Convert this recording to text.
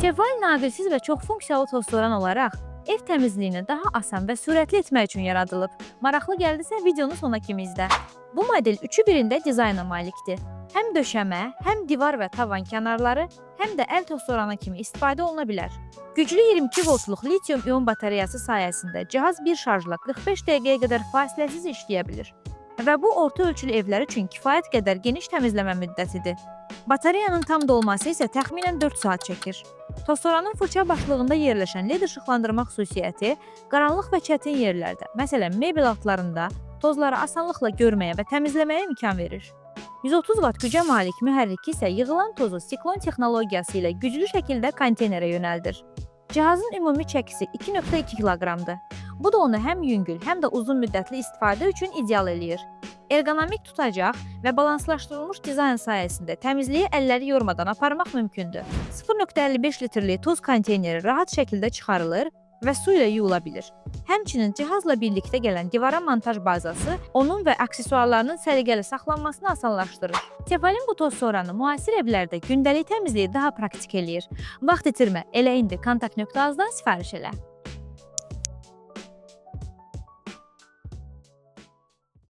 Tefal naqilsiz və çox funksiyalı tozsoran olaraq ev təmizliyini daha asan və sürətli etmək üçün yaradılıb. Maraqlı gəldisə, videonu sona kimi izlə. Bu model üçü birində dizayna malikdir. Həm döşəmə, həm divar və tavan kənarları, həm də əl tozsoranı kimi istifadə oluna bilər. Güclü 22 voltluq litium-ion batareyası sayəsində cihaz bir şarjla 45 dəqiqəyə qədər fasiləsiz işləyə bilir. Və bu orta ölçülü evlər üçün kifayət qədər geniş təmizləmə müddətidir. Batareyanın tam dolması isə təxminən 4 saat çəkir. Tozsoranın fırça başlığında yerləşən led işıqlandırma xüsusiyyəti qaranlıq və çətin yerlərdə, məsələn, mebel altlarında tozları asanlıqla görməyə və təmizləməyə imkan verir. 130 vat gücə malik mühərrik isə yığılan tozu siklon texnologiyası ilə güclü şəkildə konteynerə yönəldir. Cihazın ümumi çəkisi 2.2 kiloqramdır. Bu da onu həm yüngül, həm də uzun müddətli istifadə üçün ideal eləyir. Ergonomik tutacaq və balanslaşdırılmış dizayn sayəsində təmizliyi əlləri yormadan aparmaq mümkündür. 0.55 litrlik toz konteyneri rahat şəkildə çıxarılır və su ilə yuyula bilir. Həmçinin cihazla birlikdə gələn divara montaj bazası onun və aksesuarlarının səliqəli saxlanmasını asanlaşdırır. Tefalin bu tozsoranı müasir evlərdə gündəlik təmizliyi daha praktik eləyir. Vaxt itirmə, elə indi kontakt.az-dan sifariş elə.